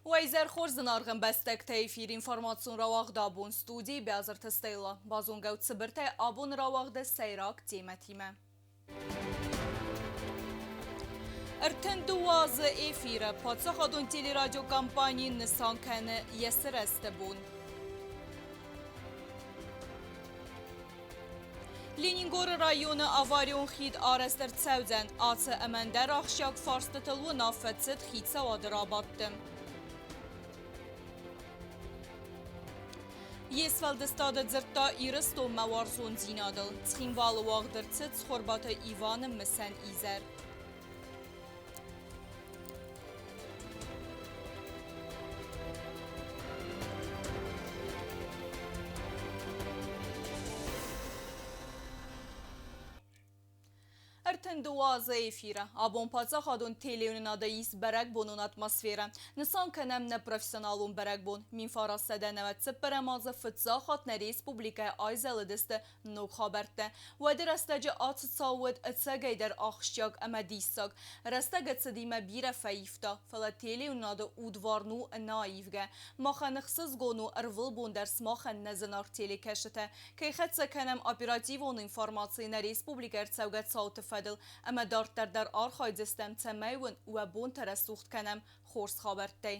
Уӕ изӕр хорз, зынаргъ ӕмбӕстӕгтӕ! Эфир информацион рауагъд абон студийы Биазырты Стелла. Базонгӕ ут цыбыртӕй абоны рауагъды сӕйраг темӕтимӕ. 32 азы эфиры паддзахадон телерадиокомпани нысан кӕны йӕ сырӕзты бон. Ленингоры районы аварион хид арӕзт ӕрцӕудзӕн. Ацы ӕмӕ ӕндӕр ахсджиаг фарстытыл уынаффӕ цыд хицауады рабадты. Йе сфӕлдыстады дзырдта Ирыстонмӕ уарзондзинадыл. Цхинвалы уагъд ӕрцыд Цхуырбаты Иваны мысӕн изӕр. 32 азы эфиры. Абон паддзахадон телеуынынады ис бӕрӕгбонон атмосферӕ. Нысан кӕнӕм нӕ профессионалон бӕрӕгбон. 1994 азы фыццаг хатт нӕ республикӕйы айзӕлыдысты ног хабӕрттӕ. Уӕды рӕстӕджы ацы цау уыд ӕцӕгӕйдӕр ахсджиаг ӕмӕ диссаг. Рӕстӕг ӕрцыдимӕ бирӕ фӕивта, фӕлӕ телеуынынады удварн у ӕнӕаивгӕ. Махӕн ӕхсызгон у ӕрвылбон дӕр сымахӕн нӕ зынаргъ телекӕсджытӕ кӕй хӕццӕ кӕнӕм оперативон информаци нӕ республикӕйы ӕрцӕугӕ цауты фӕдыл ӕмӕ дарддӕр дӕр архайдзыстӕм, цӕмӕй уын уӕ бонтӕ рӕсугъд кӕнӕм хорз хабӕрттӕй.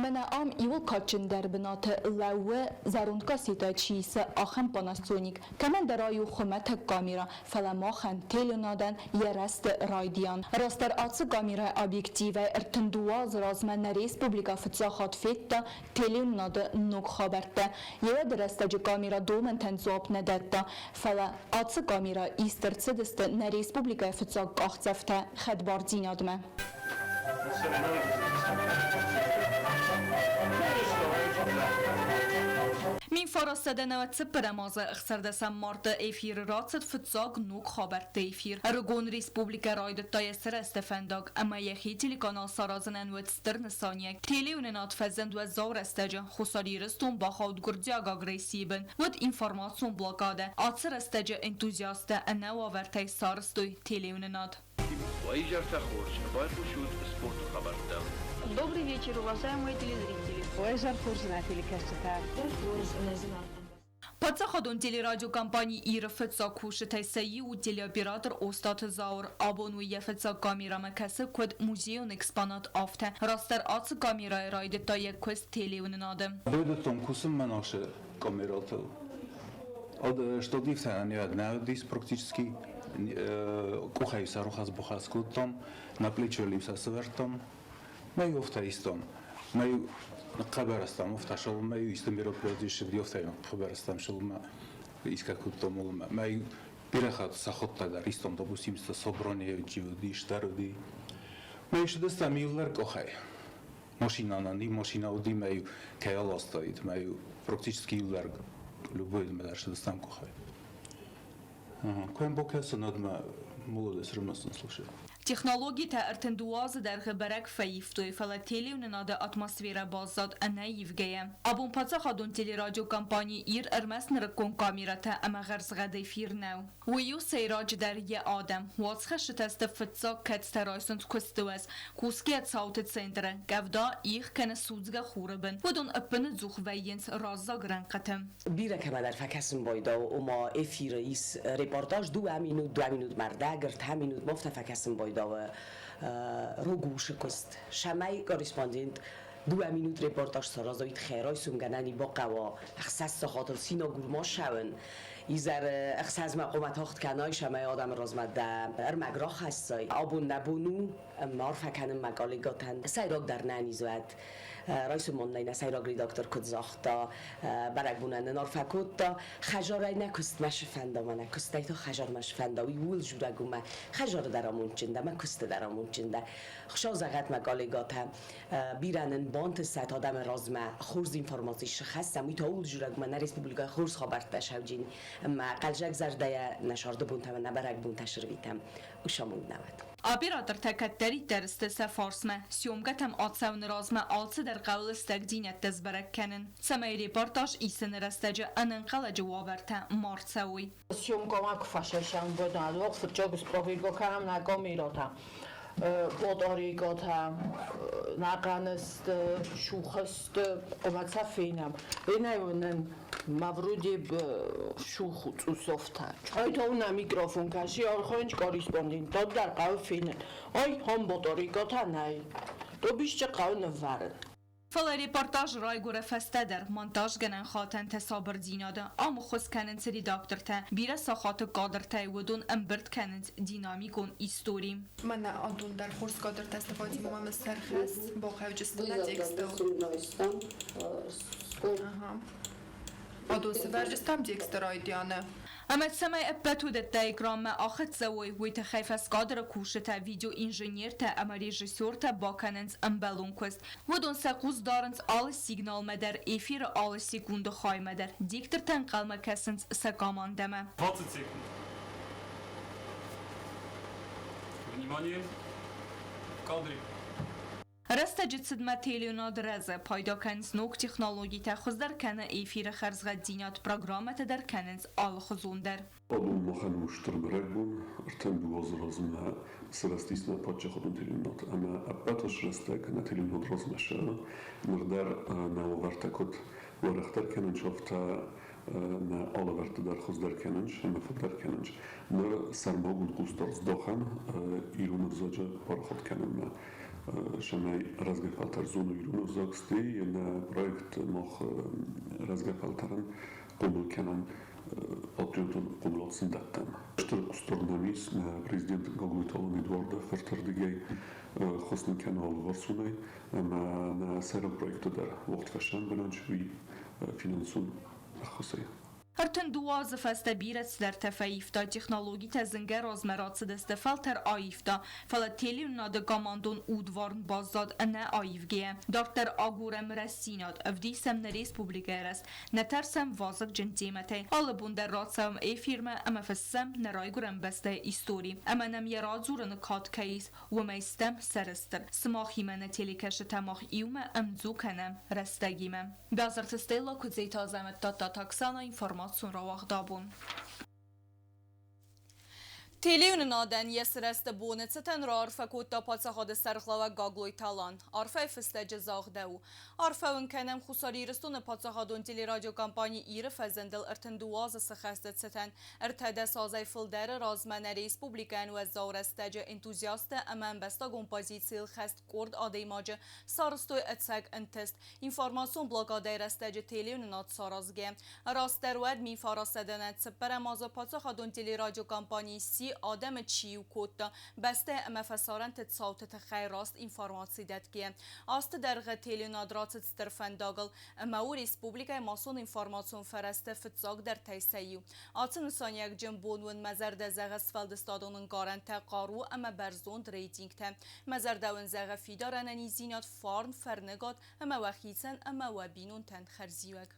Мӕнӕ ам иуыл кадджындӕр бынаты лӕууы зӕронд кассетӕ чи исы, ахӕм Panasonic. Кӕмӕндӕр ай у хуымӕтӕг камерӕ, фӕлӕ махӕн, телеуынадӕн, йӕ рӕзты райдиан. Растдӕр ацы камерӕйы объективӕй 32 азы размӕ нӕ республикӕ фыццаг хатт федта телеуынынады ног хабӕрттӕ. Йӕ рӕстӕджы камерӕ домӕнтӕн дзуапп нӕ дӕтта, фӕлӕ ацы камерӕ ист ӕрцыдысты нӕ республикӕйы фыццаг къахдзӕфтӕ хӕдбардзинадмӕ. 1994 азы 16 марты эфиры рацыд фыццаг ног хабӕртты эфир. Ӕрыгон республикӕ райдыдта йӕ сырӕзты фӕндаг ӕмӕ йӕхи телеканал саразынӕн уыд стыр нысаниуӕг. Телеуынынад фӕзынд уӕззау рӕстӕджы. Хуссар Ирыстон бахауд гуырдзиаг агрессийы бын. Уыд информацион блокадӕ. Ацы рӕстӕджы энтузиасттӕ ӕнӕ уавӕртӕй сарӕзтой телеуынынад. Уӕ изӕртӕ хорз, байхъусут спорты хабӕрттӕм. Добрый вечер, уважаемые телезрители. Уӕ изӕр хорз, нӕ телекӕсджытӕ. Хорз, нӕ зынаргъ Паддзахадон телерадиокомпани Иры фыццаг кусджытӕй сӕ иу у телеоператор Остъаты Зауыр. Абон уый йӕ фыццаг камерӕмӕ кӕсы куыд музейон экспонат, афтӕ. Растдӕр ацы камерӕйы райдыдта йӕ куыст телеуынынады. Райдыдтон кусын мӕ носы камерӕтыл. Штативтӕ нӕ уыдис практически. Къухӕй сӕ рухас-бухас кодтам, на плечо сӕ сӕвӕрдтам. Мӕ офтӕ истон. Мӕ хъӕбӕрӕстам офтӕ шылмӕ исты мероприятие ссыди офтӕ хъӕбӕрӕстам шылмӕ искӕ кодтам улмӕ. Мӕ бирӕ хатт сӕ дӕр истон, допустим, собрание чи уыди, стӕр уыди. Мӕ ссыдыстӕм иулӕр къухӕй. Машинанан и машина уыди, мӕ кӕй аластаид, мӕ практически иулӕр любой дӕр ссыдыстӕм къухӕй. Куӕм бакӕсынадмӕ молодец рымӕстын слушай. Технологитӕ 32 азы дӕргъы бӕрӕг фӕивтой, фӕлӕ телеуынынады атмосферӕ баззад ӕнӕивгӕйӕ. Абон паддзахадон телерадиокомпани Ир ӕрмӕст нырыккон камерӕтӕ ӕмӕ хӕрзгъӕд эфир нӕу. Уый у сӕйраджыдӕр йӕ адӕм. Уацхӕссджытӕ сты фыццаг кӕцытӕ райсынц куысты уӕз, кусгӕ цауты центры, къӕвда, их кӕнӕ судзгӕ хуры бын. Уыдон ӕппынӕдзух вӕййынц раззаг рӕнхъыты. Бирӕ кӕмӕдӕр фӕкӕсын байдау, ома эфиры ис репортаж 2 минут, 2 минут мӕрдӕг, 3 минут мофтӕ фӕкӕсын байдау рогусы куыст. Сӕмӕй корреспондент 2 минут репортаж саразоид хӕрой сумгӕнӕни бахъӕуа 6 сахатыл синагурма ссӕуын, изӕры 6-мӕ хъуамӕ тагъд кӕнай, сӕмӕй адӕмы размӕ дӕ ӕрмӕг рахӕссай. Абон нӕ бон у ӕмӕ арфӕ кӕнын мӕ коллегӕтӕн. Сӕйрагдӕр нӕ низ уӕд. Райсомоннӕй нӕ сӕйраг редактор куыд загъта, бӕрӕгбонӕн нын арфӕ кодта. Хӕзарӕй нӕ куыстмӕ сфӕнда мӕ нӕ куыстӕй та хӕзармӕ сфӕнда, уый ууыл дзурӕг у мӕ хӕзары дӕр амондджын дӕ, мӕ куысты дӕр амондджын дӕ. Хуыцау зӕгъӕд мӕ коллегӕтӕ, бирӕ нын бантысӕд адӕмы размӕ хорз информаци схӕссӕм, уый та ууыл дзурӕг у мӕ нӕ республикӕйы хорз хабӕрттӕ сӕвджын ӕмӕ хъӕлдзӕг зӕрдӕйӕ нӕ сӕрды бонтӕ ӕмӕ нӕ бӕрӕгбонтӕ сырвитӕм. Усамонд нӕ уӕд. Оператортӕ кӕддӕриддӕр сты сӕ фарсмӕ. Съемкӕтӕм ацӕуыны размӕ алцыдӕр хъӕуы лыстӕгдзинӕдтӕ сбӕрӕг кӕнын, цӕмӕй репортаж исыны рӕстӕджы ӕнӕнхъӕлӕджы уавӕртӕ ма рцӕуой. Съемкӕмӕ куы фӕсӕсӕм, уӕд фыццаг спроверка кӕнӕм нӕ камерӕтӕ. Батарейкатӕ, нӕхъӕнӕсты, шухӕсты, хъуамӕ сӕ фенӕм. Энӕй нын ма вроде шух цъусофтӕ. Ай та нӕ микрофон кӕсы, архайынч корреспондент дӕр хъӕуы фенын. Ай ам батарейкатӕ нӕй. Тобисчы хъӕуы ныввӕрын. Фӕлӕ репортаж райгуыры фӕстӕдӕр, монтажгӕнӕн хатӕнтӕ сабырдзинады, ам ӕххуыс кӕнынц редактортӕ, бирӕ сахаты кадртӕй уыдон ӕмбырд кӕнынц динамикон истори. Мӕнӕ адон дӕр хорз кадртӕ сты, Фатимӕ мӕ сӕрхӕс бахӕвджысты нӕ текстыл. Ага. Адон сывӕрджыстӕм тексты райдианы. Ӕмӕ цӕмӕй ӕппӕт уыдӕттӕ экранмӕ ахӕццӕ уой, уый тыххӕй фӕскадры кусджытӕ, видеоинженертӕ ӕмӕ режиссертӕ бакӕнынц ӕмбӕлон куыст. Уыдон сӕ хъус дарынц алы сигналмӕ дӕр, эфиры алы секунды хаймӕ дӕр. Диктортӕ ӕнхъӕлмӕ кӕсынц сӕ командӕмӕ. 20 секунд. Внимание! В кадре. Рӕстӕджы цыдмӕ телеуынад рӕзы, пайда кӕнынц ног технологитӕ, хуыздӕр кӕны эфиры хӕрзгъӕддзинад, программӕтӕ дӕр кӕнынц алыхуызондӕр. Абон махӕн у стыр бӕрӕгбон, 32 азы размӕ сырӕзтис нӕ паддзахадон телеуынынад ӕмӕ ӕппӕт рӕстӕг нӕ телеуынынад размӕ цӕуы. Ныр дӕр нӕ уавӕртӕ куыд уӕрӕхдӕр кӕнынц, афтӕ нӕ алӕвӕрдты дӕр хуыздӕр кӕнынц ӕмӕ фылдӕр кӕнынц. Ныр сӕрмагонд хъусдард здахӕм ирон ӕвзаджы парахат кӕнынмӕ, цӕмӕй рӕзгӕ фӕлтӕр зоной ирон ӕвзаг, стӕй нӕ проект мах рӕзгӕ фӕлтӕрӕн хъомыл кӕнӕм патриотон хъомылад сын дӕттӕм. Стыр хъусдард нӕм ис нӕ президент Гаглойты Алан Эдуарды фыртырдыгӕй ӕххуыс нын кӕны алыварсонӕй ӕмӕ нӕ сӕйраг проекты дӕр уагъд фӕсӕмбӕлӕн уый финансон ӕххуысӕй. 32 азы фӕстӕ бирӕ цыдӕртӕ фӕивта, технологитӕ зынгӕ размӕ рацыдысты, фӕлтӕр аивта, фӕлӕ телеуынынады командон удварн баззад ӕнӕ аивгӕйӕ. Дарддӕр агурӕм рӕстдзинад, ӕвдисӕм нӕ республикӕйы рӕзт, нӕ тӕрсӕм вазыгджын темӕтӕй. Алы бон дӕр рацӕуӕм эфирмӕ ӕмӕ фыссӕм нӕ райгуырӕн бӕстӕйы истори. Ӕмӕ нӕм йӕ радзурыны кад кӕй ис, уымӕй стӕм сӕрыстыр. Сымахимӕ нӕ телекӕсджытӕ мах иумӕ ӕмдзу кӕнӕм рӕстӕгимӕ. Базарты Стелла, Куыдзейты Азӕмӕт, Тадтаты Оксана, информацион рауагъд абон. Телеуынынадӕн йӕ сырӕзты боны цытӕн раарфӕ кодта паддзахады сӕргълӕууӕг Гаглойты Алан. Арфӕйы фыстӕджы загъдӕуы: Арфӕ уын кӕнӕм Хуссар Ирыстоны паддзахадон телерадиокомпани Иры фӕзындыл 32 азы сыхӕсты цытӕн. 13 азӕй фылдӕры размӕ нӕ республикӕйӕн уӕззау рӕстӕджы энтузиасттӕ ӕмӕ ӕмбӕстагон позицийыл хӕст къорд адӕймаджы сарӕзтой ӕцӕг ӕнтыст, информацион блокадӕйы рӕстӕджы телеуынынад саразгӕ. Растдӕр уӕд 1904 азы паддзахадон телерадиокомпани сси, адӕмы чи иу кодта, бӕстӕ ӕмӕ фӕсарӕнты цауты тыххӕй раст информаци дӕтгӕ. Азты дӕргъы телеуынад рацыд стыр фӕндагыл ӕмӕ у республикӕйы массон информацион фӕрӕзты фыццагдӕртӕй сӕ иу. Ацы нысаниуӕгджын бон уын мӕ зӕрдӕ зӕгъы сфӕлдыстадон ӕнкъарӕнтӕ, хъару ӕмӕ бӕрзонд рейтингтӕ. Мӕ зӕрдӕ уын зӕгъы фидар ӕнӕниздзинад, фарн, фӕрныгад ӕмӕ уӕхицӕн ӕмӕ уӕ бинонтӕн хӕрзиуӕг.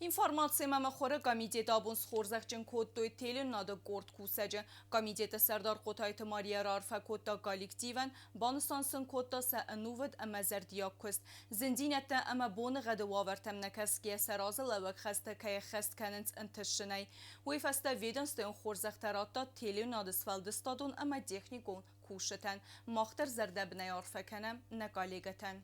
Информаци ӕмӕ мыхуыры комитет абон схорзӕхджын кодтой телеуынынады къорд кусӕджы. Комитеты сӕрдар Хъотайты Мария раарфӕ кодта коллективӕн, банысан сын кодта сӕ ӕнувыд ӕмӕ зӕрдиаг куыст. Зындзинӕдтӕ ӕмӕ боныгъӕды уавӕртӕм нӕ кӕсгӕйӕ сӕ разылӕууӕг хӕстӕ кӕй ӕххӕст кӕнынц ӕнтыстджынӕй. Уый фӕстӕ ведомствойон хорзӕхтӕ радта телеуынынады сфӕлдыстадон ӕмӕ техникон кусджытӕн. Мах дӕр зӕрдӕбынӕй арфӕ кӕнӕм нӕ коллегӕтӕн.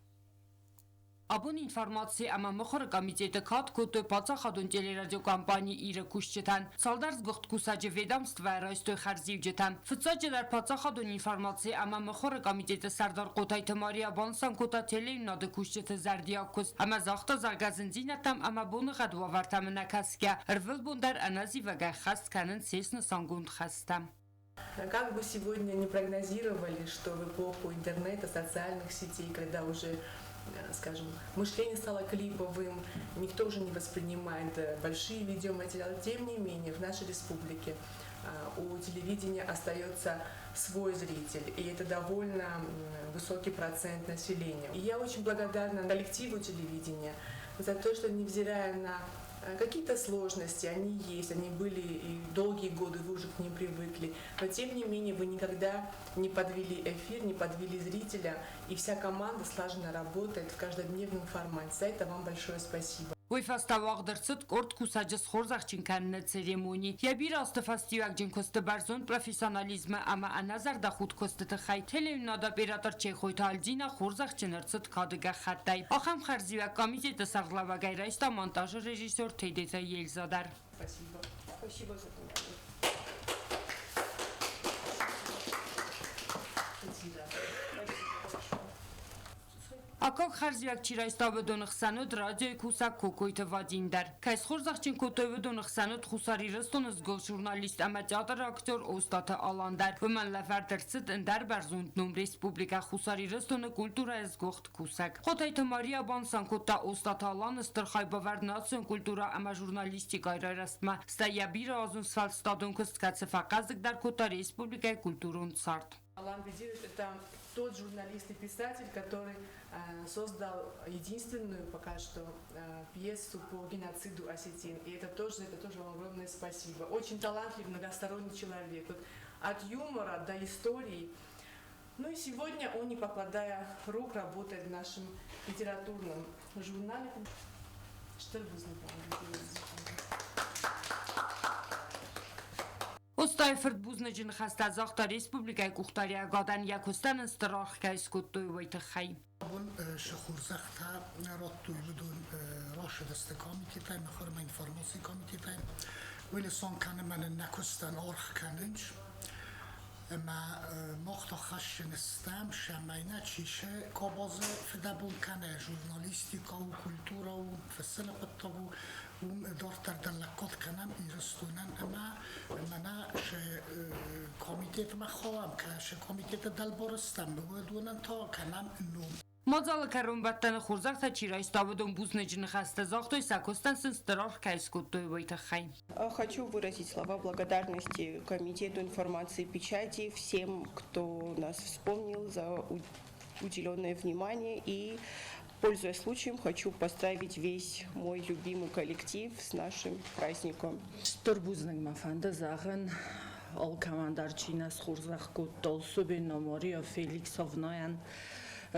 Абон информаци ӕмӕ мыхуыры комитеты кад кодтой паддзахадон телерадиокомпани Иры кусджытӕн. Цалдӕр сгуыхт кусӕджы ведомствӕ райстой хӕрзиуджытӕ. Фыццаджыдӕр паддзахадон информаци ӕмӕ мыхуыры комитеты сӕрдар Хъотайты Мария банысан кодта телеуынынады кусджыты зӕрдиаг куыст ӕмӕ загъта, зӕгъгӕ, зындзинӕдтӕм ӕмӕ боныгъӕд уавӕртӕм ӕнӕкӕсгӕ, ӕрвылбон дӕр ӕнӕзивӕгӕй хӕст кӕнынц се снысангонд хӕстӕ. Как бы сегодня не прогнозировали, что в эпоху интернета, социальных сетей, когда уже, скажем, мышление стало клиповым, никто уже не воспринимает большие видеоматериалы, тем не менее в нашей республике у телевидения остается свой зритель, и это довольно высокий процент населения. И я очень благодарна коллективу телевидения за то, что, невзирая на какие-то сложности, они есть, они были и долгие годы, вы уже к ним привыкли, но тем не менее вы никогда не подвели эфир, не подвели зрителя, и вся команда слаженно работает в каждодневном формате. За это вам большое спасибо. Уый фӕстӕ уагъд ӕрцыд къорд кусӕджы схорзӕхджын кӕныны церемони. Йӕ бирӕ азты фӕстиуӕгджын куысты бӕрзонд профессионализмы ӕмӕ ӕнӕзӕрдӕхудт куысты тыххӕй телеуынынады оператор Чехойты Альдина хорзӕхджын ӕрцыд кады гӕххӕттӕй. Ахӕм хӕрзиуӕг комитеты сӕргълӕууӕгӕй райста монтажы режиссер Тедеты Ельза дӕр. Спасибо. Спасибо за внимание. Аккаг хӕрзиуӕг чи райста, уыдоны хсӕн уыд радиойы кусӕг Кокойты Вадим дӕр. Кӕй схорзӕхджын кодтой, уыдоны хсӕн уыд Хуссар Ирыстоны сгуыхт журналист ӕмӕ театры актер Остъаты Алан дӕр. Уымӕн лӕвӕрд ӕрцыд ӕндӕр бӕрзонд ном Республикӕ Хуссар Ирыстоны культурӕйы сгуыхт кусӕг. Хотайты Мария банысан кодта Остъаты Аланы стыр хайбавӕрд национ культурӕ ӕмӕ журналистикӕйы райрӕзтмӕ, стӕй йӕ бирӕазон сфӕлдыстадон куыст, кӕцы фӕхъӕздыгдӕр кодта республикӕйы культурон цард. Алан Бедирович – это тот журналист и писатель, который создал единственную пока что пьесу по геноциду осетин. И это тоже вам огромное спасибо. Очень талантливый, многосторонний человек. Вот от юмора до истории. Ну и сегодня он, не покладая рук, работает в нашем литературном журнале. Что вы знаете? Остъайы фырт бузныджы ныхӕстӕ загъта республикӕйы къухдариуӕгадӕн йӕ куыстӕн ын стыр аргъ кӕй скодтой, уый тыххӕй. Абон шы хорзӕхтӕ радтой, уыдон рацыдысты комитетӕй, мыхуыр ӕмӕ информацийы комитетӕй. Уый нысан кӕны, мӕнӕ нӕ куыстӕн аргъ кӕнынц. Ӕмӕ мах та хӕсджын стӕм, цӕмӕй нӕ чи шы къабазы фыдӕбон кӕны, журналистикӕ у, культурӕ у, фыссыны хъуыддаг у, уым дарддӕр дӕр лӕггад кӕнӕм Ирыстонӕн ӕмӕ мӕнӕ шы комитетмӕ хауӕм, шы комитеты дӕлбар стӕм, уыдонӕн та кӕнӕм ном. Мадзалы кӕронбӕттӕны хорзӕхтӕ чи райста, уыдон бузныджы ныхӕстӕ загътой, сӕ куыстӕн сын стыр аргъ кӕй скодтой, уый тыххӕй. Хочу выразить слова благодарности Комитету информации и печати, всем, кто нас вспомнил за уделенное внимание. И, пользуясь случаем, хочу поздравить весь мой любимый коллектив с нашим праздником. Стыр бузныг мӕ фӕнды зӕгъын алкӕмӕн дӕр, чи нӕ схорзӕх кодта, особенно Мария Феликсовнайӕн.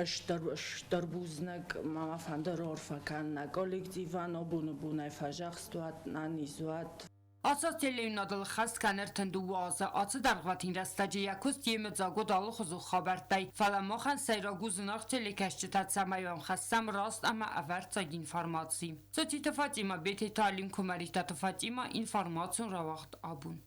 Стыр, стыр бузныг мӕ фӕнды раарфӕ кӕнын нӕ коллективӕн, абоны бонӕй фӕзӕхст уӕд, ӕнӕниз уӕд. Ацы телеуынынадыл хӕст кӕны 32 азы. Ацы дӕргъвӕтин рӕстӕджы йӕ куыст йемыдзаг уыд алыхуызон хабӕрттӕй. Фӕлӕ махӕн сӕйраг у зынаргъ телекӕсджытӕ, цӕмӕй уӕм хӕссӕм раст ӕмӕ ӕвӕрццаг информаци. Цоциты Фатима, Бететы Алим, Куымӕридтаты Фатима, информацион рауагъд Абон.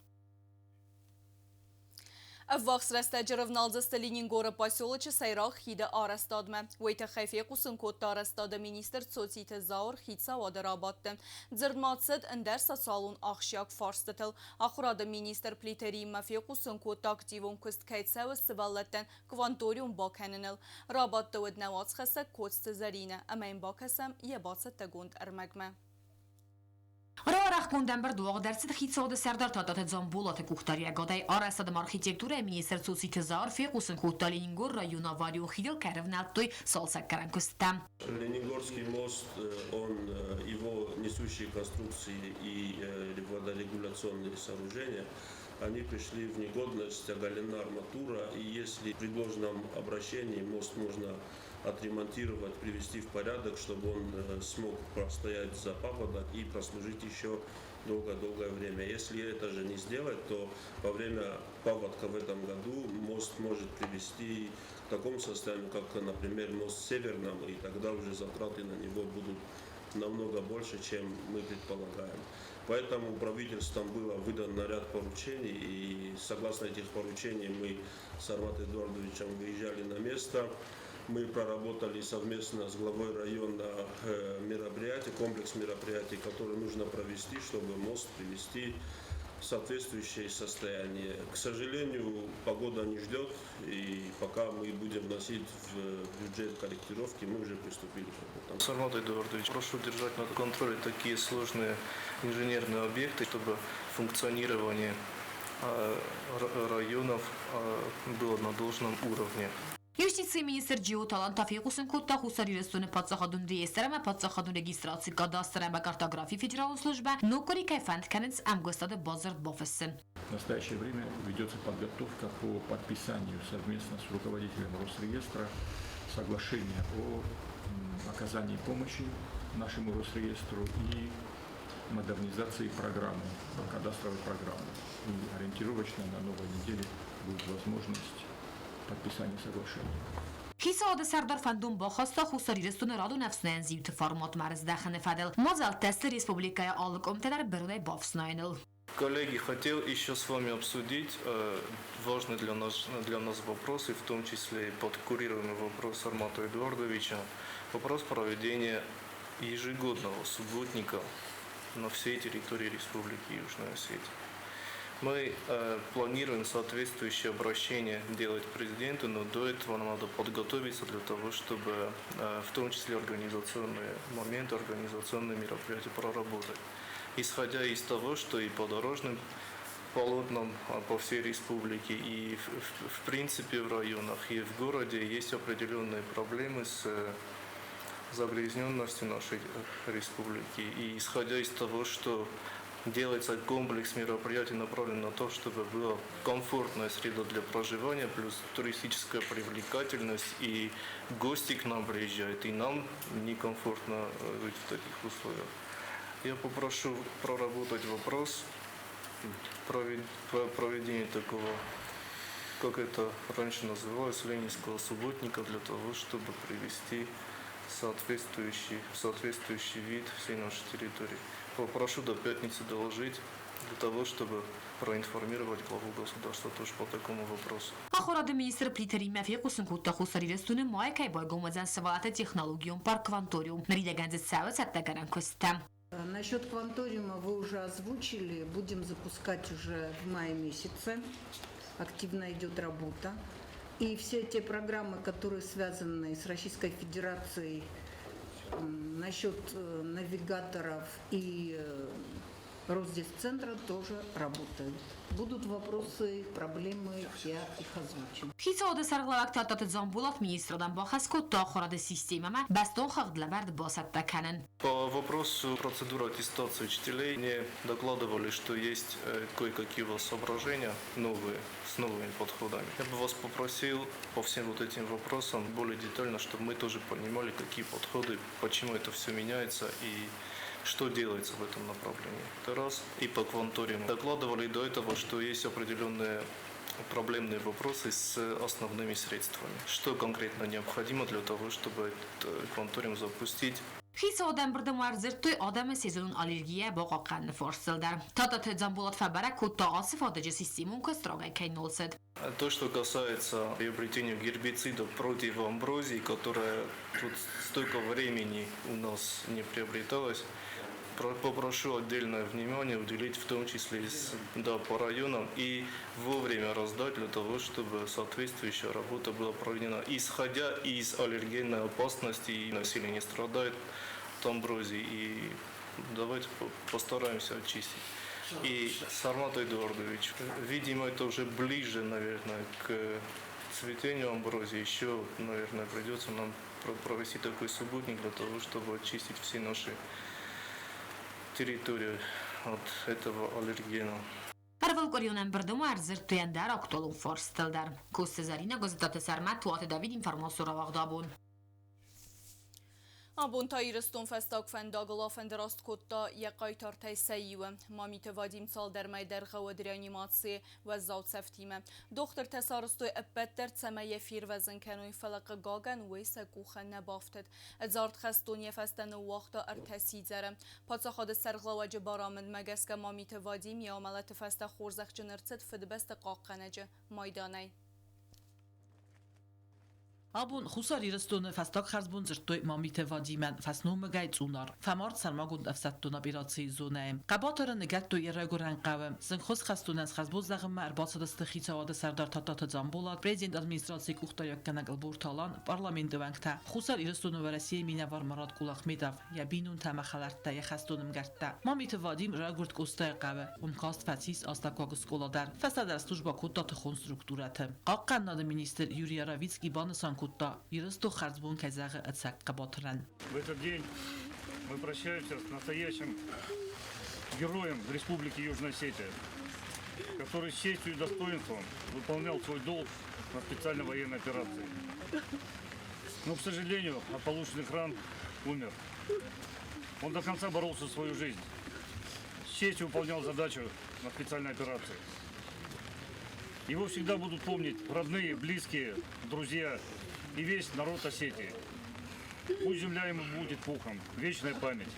Ӕввахс рӕстӕджы рывналдзысты Ленингоры поселочы сӕйраг хиды арӕзтадмӕ. Уый тыххӕй фехъусын кодта арӕзтады министр Цоциты Зауыр хицауады рабадты. Дзырд ма цыд ӕндӕр социалон ахсджиаг фарстытыл. Ахуырады министр Плиты Риммӕ фехъусын кодта, активон куыст кӕй цӕуы сывӕллӕттӕн кванториум бакӕныныл. Рабадты уыд нӕ уацхӕссӕг Коцты Зӕринӕ ӕмӕ йын бакӕсӕм йӕ бацӕттӕгонд ӕрмӕгмӕ. Рауӕрӕхгонд ӕмбырд уагъд ӕрцыд хицауады сӕрдар Тадтаты Дзамболаты къухдариуӕгадӕй. Арӕзтады ӕмӕ архитектурӕйы министр Цоциты Зауыр фехъусын кодта, Ленингоры районы аварион хидыл кӕй ӕрӕвнӕлдтой цалцӕггӕнӕн куыстытӕм. Ленингорский мост, он, его несущие конструкции и водорегуляционные сооружения, они пришли в негодность, оголена арматура, и если при должном обращении мост можно отремонтировать, привести в порядок, чтобы он смог простоять за паводок и прослужить еще долгое-долгое время. Если это же не сделать, то во время паводка в этом году мост может привести к такому состоянию, как, например, мост в Северном, и тогда уже затраты на него будут намного больше, чем мы предполагаем. Поэтому правительством было выдано ряд поручений, и согласно этих поручений мы с Сарматом Эдуардовичем выезжали на место. Мы проработали совместно с главой района мероприятий, комплекс мероприятий, которые нужно провести, чтобы мост привести в соответствующее состояние. К сожалению, погода не ждет, и пока мы будем вносить в бюджет корректировки, мы уже приступили к работам. Сармат Эдуардович, прошу держать на контроле такие сложные инженерные объекты, чтобы функционирование районов было на должном уровне. Юстицийы министр Джиоты Алан та фехъусын кодта, Хуссар Ирыстоны паддзахадон реестр ӕмӕ паддзахадон регистраци, кадастр ӕмӕ картографийы федералон службӕ ног къуыри кӕй фӕнд кӕнынц ӕмгуыстады бадзырд бафыссын. В настоящее время ведется подготовка по подписанию совместно с руководителем Росреестра соглашения о оказании помощи. нашему Росреестру и модернизации программы, кадастровой программы. И ориентировочно на новой неделе будет возможность подписания соглашения. Хицауады сӕрдар фӕндон бахаста Хуссар Ирыстоны радон ӕфснайӕн зиуты форматмӕ ӕрыздӕхыны фӕдыл. Мадзӕлттӕ сты республикӕйы алы къуымты дӕр быронӕй бафснайыныл. Коллеги, хотел еще с вами обсудить важный для нас вопрос, и в том числе и под курируемый вопрос Сармата Эдуардовича, вопрос проведения ежегодного субботника на всей территории Республики Южная Осетия. Мы планируем соответствующее обращение делать президенту, но до этого нам надо подготовиться для того, чтобы в том числе организационные моменты, организационные мероприятия проработать. Исходя из того, что и по дорожным полотнам по всей республике, и в принципе в районах, и в городе есть определенные проблемы с загрязненностью нашей республики. И исходя из того, что делается комплекс мероприятий, направлен на то, чтобы была комфортная среда для проживания, плюс туристическая привлекательность, и гости к нам приезжают, и нам некомфортно жить в таких условиях. Я попрошу проработать вопрос проведения такого, как это раньше называлось, ленинского субботника, для того, чтобы привести соответствующий вид всей нашей территории. Попрошу до пятницы доложить для того, чтобы проинформировать главу государства тоже по такому вопросу. Ахуырады министр Плиты Риммӕ фехъусын кодта, Хуссар Ирыстоны майы кӕй байгом уыдзӕн сывӕллӕтты технологион парк «Кванториум». Ныридӕгӕн дзы цӕуы цӕттӕгӕнӕн куыстытӕ. Насчет кванториума вы уже озвучили. Будем запускать уже в мае месяце. Активно идет работа. И все те программы, которые связаны с Российской Федерацией насчет навигаторов и Росдисцентра, тоже работают. Будут вопросы, проблемы, я их озвучу. Хицауады сӕргълӕууӕг Тадтаты Дзамболат министрадӕн бахӕс кодта ахуырады системӕмӕ бӕстон хыгъдлӕвӕрд бацӕттӕ кӕнын. По вопросу процедуры аттестации учителей мне докладывали, что есть кое-какие у вас соображения новые, с новыми подходами. Я бы вас попросил по всем вот этим вопросам более детально, чтобы мы тоже понимали, какие подходы, почему это все меняется и что делается в этом направлении. Это раз. И по кванториуму. Докладывали до этого, что есть определенные проблемные вопросы с основными средствами. Что конкретно необходимо для того, чтобы этот кванториум запустить? Хицауады ӕмбырды ма ӕрдзырдтой адӕмы сезонон аллергийӕ бахъахъхъӕныны фарстыл дӕр. Тадтаты Дзамболат фӕбӕрӕг кодта, ацы фадыджы системон куыст рагӕй кӕй нал цыд. То, что касается приобретения гербицидов против амброзии, которая тут столько времени у нас не приобреталась, попрошу отдельное внимание уделить, в том числе и да, по районам, и вовремя раздать для того, чтобы соответствующая работа была проведена, исходя из аллергенной опасности, и население страдает от амброзии, и давайте постараемся очистить. И Сармат Эдуардович, видимо, это уже ближе, наверное, к цветению амброзии. Еще, наверное, придется нам провести такой субботник для того, чтобы очистить все наши территории от этого аллергена. Ӕрвылкъуырион ӕмбырды ма ӕрдзырдтой ӕндӕр актуалон фарстытыл дӕр. Коцты Зӕринӕ, Гуыззыттаты Сӕрмӕт, Туаты Давид, информацион рауагъд «Абон». Абон та Ирыстон фӕстаг фӕндагыл афӕндараст кодта йӕ хъайтартӕй сӕ иуы. Мамиты Вадим цалдӕр мӕй дӕргъы уыд реанимацийы уӕззау цӕфтимӕ. Дохтыртӕ сарӕзтой ӕппӕт дӕр, цӕмӕй йӕ фервӕзын кӕной, фӕлӕ хъыгагӕн уый сӕ къухы нӕ бафтыд. Ӕдзард хӕстон йӕ фӕстӕ ныууагъта ӕртӕ сидзӕры. Паддзахады сӕргълӕууӕджы барамындмӕ гӕсгӕ Мамиты Вадим йӕ амӕлӕты фӕстӕ хорзӕхджын ӕрцыд Фыдыбӕсты хъахъхъӕнӕджы майданӕй. Абон Хуссар Ирыстоны фӕстаг хӕрзбон дзырдтой Мамиты Вадимӕн, фӕсномыгӕй Цъунар. Фӕмард сӕрмагонд ӕфсӕддон операцийы зонӕйы. Хъӕбатыры ныгӕдтой йӕ райгуырӕн хъӕуы. Зынгхуыст хӕстонӕн хӕрзбон зӕгъынмӕ ӕрбацыдысты хицауады сӕрдар Тадтаты Дзамболат, президенты администрацийы къухдариуӕггӕнӕг Ӕлборты Алан, парламенты уӕнгтӕ, Хуссар Ирыстоны Уӕрӕсейы минӕвар Марат Кулахметов, йӕ бинонтӕ ӕмӕ хӕлӕрттӕ, йӕ хӕстон ӕмгӕрттӕ. Мамиты Вадим райгуырд Къостайыхъӕуы. Уым каст фӕцис астӕуккаг скъола дӕр. Фӕстӕдӕр службӕ кодта тыхон структурӕты. Хъахъхъӕнынады министр Юрий Яровицкий банысан кодта, Ирыстон хӕрзбон кӕй зӕгъы ӕцӕг хъӕбатырӕн. В этот день мы прощаемся с настоящим героем Республики Южная Осетия, который с честью и достоинством выполнял свой долг на специальной военной операции. Но, к сожалению, от полученных ран умер. Он до конца боролся за свою жизнь. С честью выполнял задачу на специальной операции. Его всегда будут помнить родные, близкие, друзья и весь народ Осетии. Пусть земля ему будет пухом. Вечная память.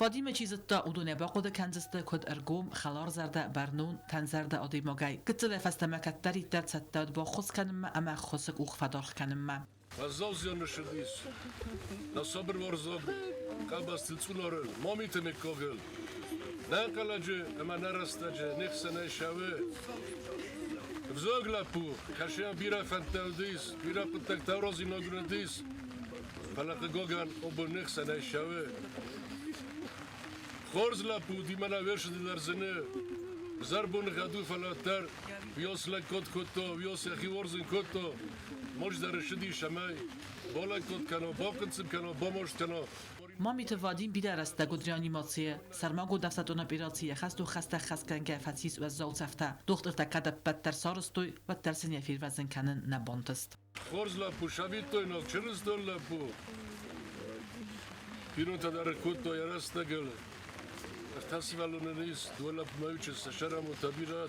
Вадимы чи зыдта, уыдонӕй бахъуыды кӕндзысты, куыд ӕргом, хӕларзӕрдӕ, бӕрнон, тӕнзӕрдӕ адӕймагӕй. Гыццылӕй фӕстӕмӕ кӕддӕриддӕр цӕттӕ уыд баххуыс кӕнынмӕ ӕмӕ ӕххуысы къух фӕдаргъ кӕнынмӕ. Уӕззау зианы ссыдис нӕ сабыруарзаг къабӕзты Цъунарыл, Мамиты мыггагыл. Нӕ хъӕлӕджы ӕмӕ нӕ рӕстӕджы не хсӕнӕй сӕвы ӕвзаг лӕппу, кӕсӕн бирӕ фӕндтӕ уыдис, бирӕ хъуыддӕгтӕ аразинаг уыдис, фӕлӕ хъыгагӕн абон не хсӕнӕй сӕвы. Хорз лӕппу уыди мӕнӕ уе рсыды дӕр зыны. Зӕрбоны гъӕд у, фӕлӕ уӕддӕр уыйас лӕггад кодта, уыйас йӕхи уарзын кодта. Ноджыдӕр ссыдис ӕмӕ балӕггад кӕна, бахъынцъым кӕна, бамаст кӕна. Мамиты Вадим бирӕ рӕстӕг уыд реанимацийы. Сӕрмагонд ӕфсӕддон операцийы йӕ хӕст у хӕстӕххӕстгӕнгӕ фӕцис уӕззау цӕфтӕ. Дохтыртӕ кӕд ӕппӕт дӕр сарӕзтой, уӕддӕр сын йӕ фервӕзын кӕнын нӕ бантыст. Хорз лӕппу, цӕвиттойнаг чырыстон лӕппу. Бинонтӕ дӕр кодтой йӕ рӕстӕгыл. Ӕртӕ сывӕллоны ис, дыууӕ лӕппумӕ иу чызг, сӕ сӕрӕмонтӕ бирӕ,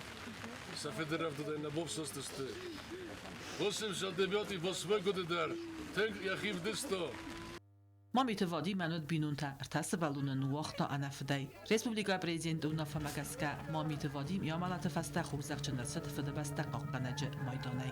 сӕ фыды рӕвдыдӕй нӕ бафсӕстысты. 89-ы годы дӕр тынг йӕхи вдыста. Мамиты Вадимӕн уыд бинонтӕ, ӕртӕ сывӕллоны ныууагъта ӕнӕ фыдӕй. Республикӕйы президенты уынаффӕмӕ гӕсгӕ Мамиты Вадим йӕ амӕлӕты фӕстӕ хорзӕхджын ӕрцыд Фыдыбӕстӕ хъахъхъӕнӕджы майданӕй.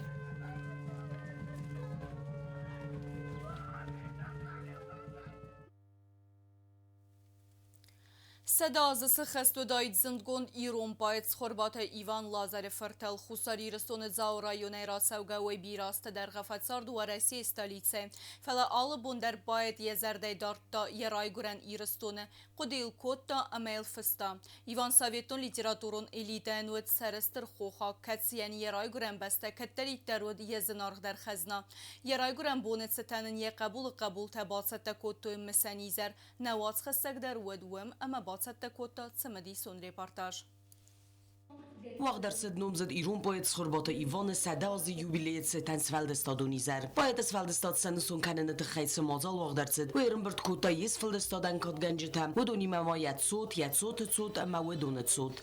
100 азы цы хӕст уыдаид зындгонд ирон поэт Цхуырбаты Иван Лазары фыртыл. Хуссар Ирыстоны Дзауы районӕй рацӕугӕ уый бирӕ азты дӕргъы фӕцард Уӕрӕсейы столицӕйы. Фӕлӕ алы бон дӕр поэт йӕ зӕрдӕй дардта йӕ райгуырӕн Ирыстоны, хъуыды йыл кодта ӕмӕ йыл фыста. Иван советон литературон элитӕйӕн уыд сӕрыстыр хохаг, кӕцыйӕн йӕ райгуырӕн бӕстӕ кӕддӕриддӕр уыд йӕ зынаргъдӕр хӕзна. Йӕ райгуырӕн боны цытӕн ын йӕ хъӕбулы хъӕбултӕ бацӕттӕ кодтой мысӕн изӕр. Нӕ уацхӕссӕг дӕр уӕд уым ӕмӕ бацӕттӕ кодта цымыдисон репортаж. Уагъд ӕрцыд номдзыд ирон поэт Цхуырбаты Иваны 100 азы юбилейы цытӕн сфӕлдыстадон изӕр. Поэты сфӕлдыстад сӕнусон кӕныны тыххӕй цы мадзал уагъд ӕрцыд, уый ӕрӕмбырд кодта йе сфӕлдыстадӕн кадгӕнджытӕ, уыдонимӕ ма йӕ цот, йӕ цоты цот ӕмӕ уыдоны цот.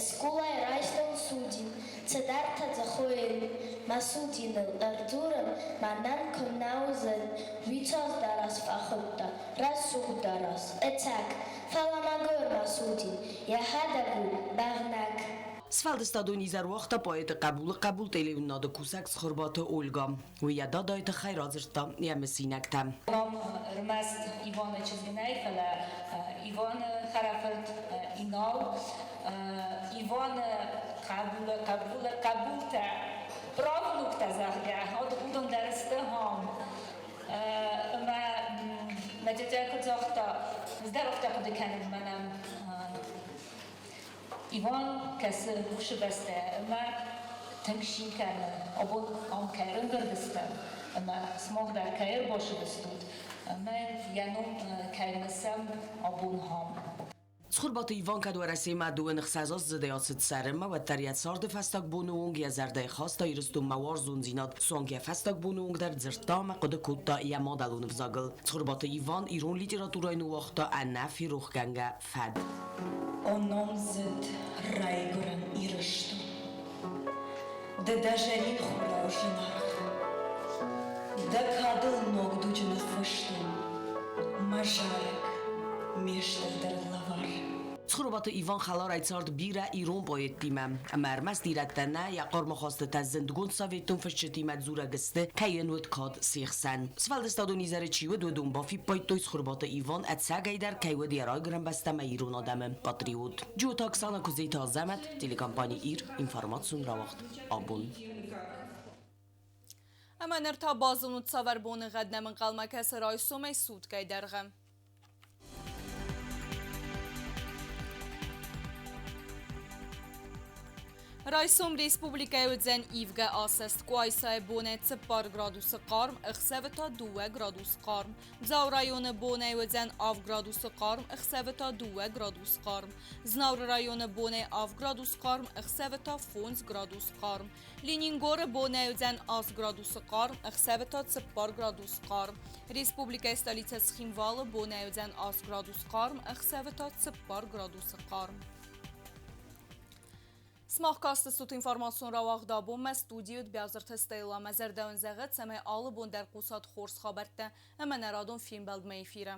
Скъолайы райстон судзин, цыдӕртӕ дзы хуыйын. Мӕ судзиныл ӕрдзурын мӕнӕн куыннӕ уыдзӕн, уый цас дарӕс фӕхуыдта, рӕсугъд дарӕс, ӕцӕг, фӕлӕ мӕгуыр мӕ судзин, йӕхӕдӕг у бӕгънӕг. Сфӕлдыстадон изӕр уагъта поэты хъӕбулы хъӕбул телеуынынады кусӕг Цхуырбаты Ольга. Уый йӕ дадайы тыххӕй радзырдта йӕ мысинӕгтӕ. Ном ӕрмӕст Иваны чызг нӕй, фӕлӕ Иваны хӕрӕфырт Инал, Иваны хъӕбулы хъӕбулы хъӕбултӕ, правнуктӕ, зӕгъгӕ, уыдон дӕр сты ам. Ӕмӕ мӕ тетя куыд загъта, ӕз дӕр афтӕ хъуыды кӕнын, мӕнӕн Иван кӕсы рухсы бӕстӕ ӕмӕ тынг цин кӕны, абон ам кӕй ӕрӕмбырд стӕм ӕмӕ сымах дӕр кӕй ӕрбацыдыстут ӕмӕ йӕ ном кӕй мысӕм абон ам. Цхуырбаты Иван кӕд Уӕрӕсемӕ 26-аздзыдӕй ацыд цӕрынмӕ, уӕддӕр йӕ царды фӕстаг боны онг йӕ зӕрдӕйы хаста Ирыстонмӕ уарзондзинад. Суанг йӕ фӕстаг боны онг дӕр дзырдта ӕмӕ хъуыды кодта йӕ мадӕлон ӕвзагыл. Цхуырбаты Иван ирон литературӕйы ныууагъта ӕнӕферохгӕнгӕ фӕд. О номдзыд райгуырӕн Ирыстон, ды дӕ зӕрин хурау зынаргъ. Дӕ кадыл ног дуджы ныффыстон мӕ зарӕг, ме стырдӕр лӕвар. Цхуырбаты Иван хӕларӕй цард бирӕ ирон поэттимӕ. Ӕмӕ ӕрмӕст ирӕттӕ нӕ, йӕ хъӕрмахастытӕ зындгонд советон фысджытимӕ дзурӕг сты, кӕй йын уыд кад се хсӕн. Сфӕлдыстадон изӕры чи уыд, уыдон бафиппайдтой Цхуырбаты Иван ӕцӕгӕйдӕр кӕй уыд йӕ райгуырӕн бӕстӕмӕ ирон адӕмы патриот. Джиоты Оксана, Куыдзеты Азӕмӕт, телекомпани «Ир», информацион рауагъд «Абон». Ӕмӕ ныр та базонут, цавӕр боныгъӕд нӕм ӕнхъӕлмӕ кӕсы райсомӕй суткӕйы дӕргъы. Райсом республикӕйы уыдзӕн ивгӕ асӕст. Къуайсайы бонӕй 4 градусы хъарм, ӕхсӕвы та 2 градус хъарм. Дзауы районы бонӕй уыдзӕн 7 градусы хъарм, ӕхсӕвы та 2 градус хъарм. Знауыры районы бонӕй 7 градус хъарм, ӕхсӕвы та 5 градус хъарм. Ленингоры бонӕй уыдзӕн 8 градусы хъарм, ӕхсӕвы та 4 градус хъарм. Республикӕйы столицӕ Цхинвалы бонӕй уыдзӕн 8 градус хъарм, ӕхсӕвы та 4 градусы хъарм. Сымах кастыстут информацион рауагъд абонмӕ студийы уыд Биазырты Стелла. Мӕ зӕрдӕ уын зӕгъы, цӕмӕй алы бон дӕр хъусат хорз хабӕрттӕ ӕмӕ нӕ радон фембӕлдмӕ эфиры.